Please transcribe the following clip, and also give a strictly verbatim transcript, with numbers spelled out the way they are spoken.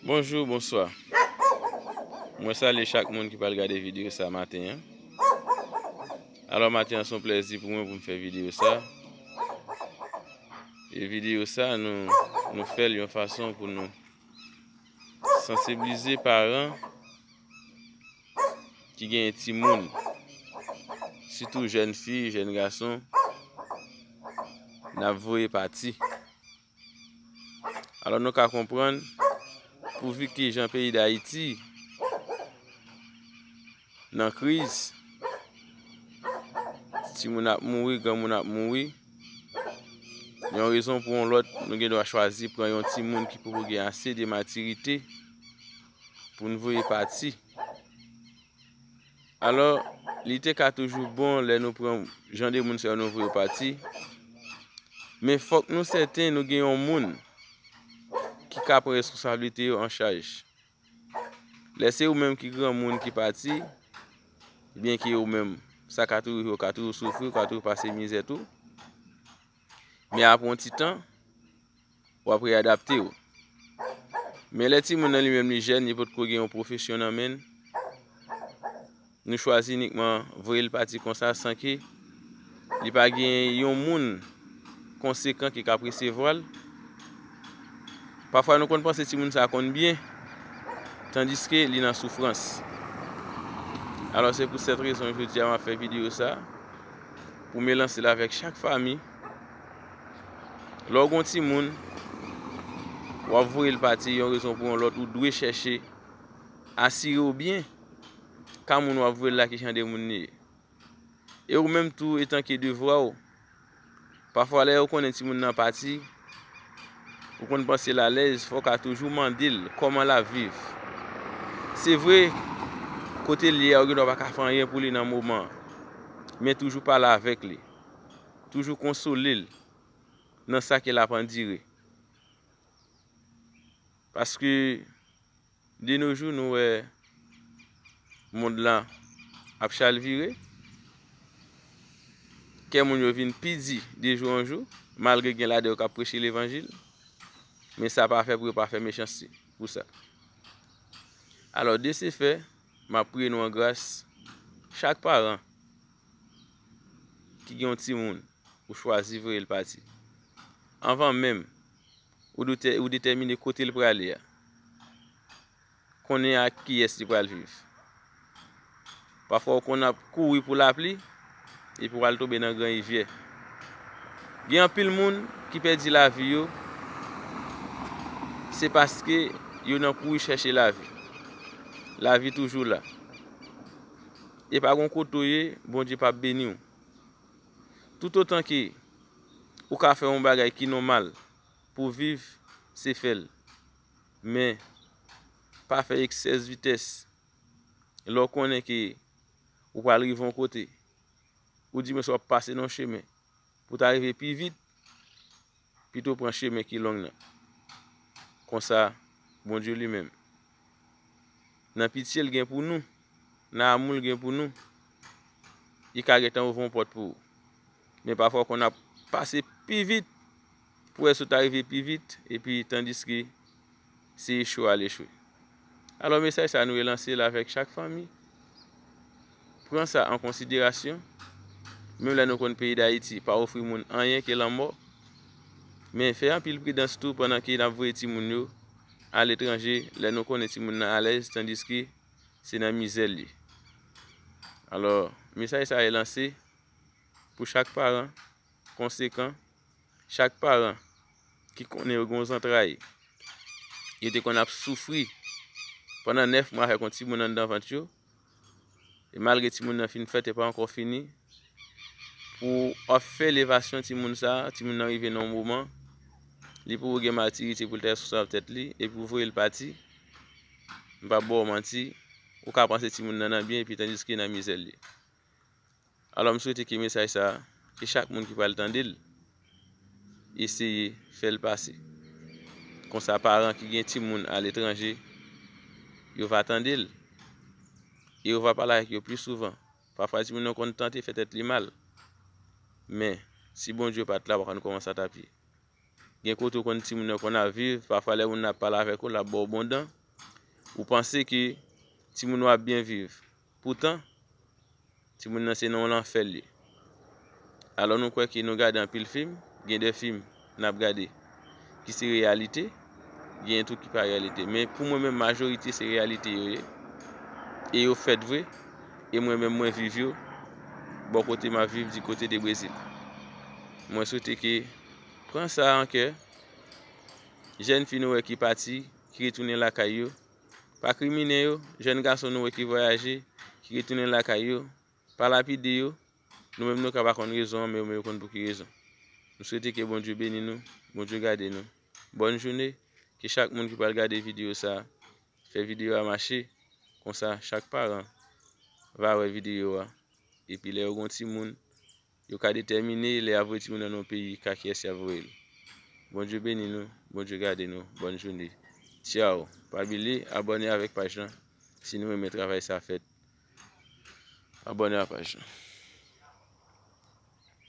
Bonjou, bonswa. Mwen salye chak moun ki pral gade videyo sa maten an. Alò, maten an, se yon plèzi pou mwen pou m fè videyo sa. E videyo sa, nou, nou fè l yon fason pou nou sansiblize paran ki genyen timoun, sitou jèn fi, jèn gason, n ap voye pati. Alò, nou ka konprann, pouvi ke jan peyi Dayiti nan kriz, timoun ap mouri, granmoun ap mouri, yon rezon pou yon lòt, nou gen dwa chwazi pran yon timoun ki poko gen ase de matirite pou n voye pati. Alò, li te ka toujou bon lè nou pran jan de moun sa yo nou voye yo pati. Men fòk nou sèten nou gen yon moun ki ka pran reskonsablite yo an chaj. Lè se ou menm ki granmoun ki pati, ebyen ke ou menm, sa ka toujou rive, ou ka toujou soufri, ou ka toujou pase mizè tou. Men apre yon ti tan, w ap reyadapte w. Men lè timoun nan li menm li jèn, li potko gen yon pwofesyon nan men l, nou chwazi inikman voye l pati konsa san ke li pa gen yon moun konsekan ki ka resevwa l. Pafwa nou konn panse timoun sa konn byen, tandiske li nan soufrans. Alò, se pou sèt rezon jodi a m ap fè videyo sa, pou m lanse l avèk chak fanmi. Lè w gen yon timoun, w ap voye l pati yon rezon pou yon lòt, ou dwe chèche asire w byen ka moun w ap voye l la ki jan de moun li ye. E ou menm tou, etanke devwa w, pafwa lè ou konnen timoun nan pati, ou konn panse l alèz, fò w ka toujou mande l kòman l ap viv. Se vre, kote l ye a, ou gendwa pa ka fè anyen pou li nan moman an, men toujou pale avèk li. Toujou konsole l nan sa ke l ap andire. Paske, de nos jours, nou wè mond lan ap chalvire. Kè moun yo vin pi di de jou an jou, malgre gen ladan yo k ap preche levanjil. Men sa pa fè pou yo pa fè mechanste pou sa. Alò, de se fè, m ap priye nou an gras, chak paran ki gen yon timoun, ou chwazi voye l pati. Anvan menm ou dete-, ou detèmine kote l prale a, konnen ak kiyès li pral viv. Pafwa ou konn ap kouri pou lapli, epi w al tonbe nan gran rivyè. Gen anpil moun ki pèdi lavi yo, se paske yo nan kouri chèche lavi. Lavi toujou la. E pa gon kote w ye, Bondye p ap beni w. Toutotan ke ou ka fè yon bagay ki nòmal pou viv, se fè l. Men, pa fè eksè vitès. Lè w konnen ke ou pral rive yon kote, oudimwens w ap pase nan yon chemen pou w ta rive pi vit, pito pran chemen ki long nan. Konsa, Bondye li menm, nan pitye l gen pou nou, nan amou l gen pou nou, li ka gentan ouvri yon pòt pou ou. Men pafwa w konn ap pase pi vit pou wè si w ta rive pi vit, epi tandiske se echwe w al echwe. Alò, mesaj sa a, nou relanse l avèk chak fanmi. Pran sa an konsiderasyon. Menm lè nou konn peyi Dayiti pa ofri moun anyen ke lanmò, men fè anpil pridans tou pandan ke n ap voye timoun yo aletranje, lè nou konnen timoun nan alèz, tandiske se nan mizè l ye. Alò, mesaj sa a relanse pou chak paran konsekan, chak paran ki konnen yo gen yon zantray, yo te konn ap soufri pandan nèf mwa avèk yon timoun anndan vant yo, e malgre timoun nan fin fèt, e pa ankò fini, pou w ap fè elevasyon timoun sa a, timoun nan rive nan yon moman, li poko gen matirite pou l ta responsab tèt li, epi w voye l pati, m p ap ba w manti, ou ka panse timoun nan nan byen, epi tandiske nan mizè l ye. Alò, m swete ke mesaj sa a, ke chak moun ki pral tande l, eseye fè l pase. Konsa, paran ki gen timoun aletranje, yo va tande l, e yo va pale avèk yo pli souvan. Pafwa, timoun nan konn tante fè tèt li mal. Men, si Bondye pa t la, w pa konn kòman sa t ap ye. Gen kote w konn timoun yo konn ap viv, pafwa lè moun nan ap pale avèk ou, l ap ba w bondan. Ou panse ke timoun yo ap byen viv. Poutan, timoun nan se nan yon lanfè l ye. Alò nou kwè ke nou gade anpil fim, gen de fim n ap gade ki se reyalite, gen tou ki pa reyalite. Men pou mwen menm, majorite se reyalite yo ye. E yo fèt vre. E mwen menm, mwen viv yo bò kote m ap viv, di kote de Brezil. Mwen swete ke pran sa an kè. Jèn fi nou wè ki pati, ki retounen lakay yo. Pa krimine yo, jèn gason nou wè ki vwayaje, ki retounen lakay yo. Pa lapide yo. Nou menm nou ka pa konn rezon an, men yo menm yo konn pou ki rezon. M swete ke Bondye beni nou, Bondye gade nou. Bòn jounen, ke chak moun ki pral gade videyo sa a, fè videyo a mache, konsa chak paran va wè videyo a. Epi lè yo gon timoun, yo ka detèmine lè y ap voye timoun nan yon peyi, ka kiyès y ap voye l. Bondye beni nou, Bondye gade nou, bòn jounen. Tchaw. Pa bliye abòne avèk paj lan si nou renmen travay sa fèt. Abòne a paj lan.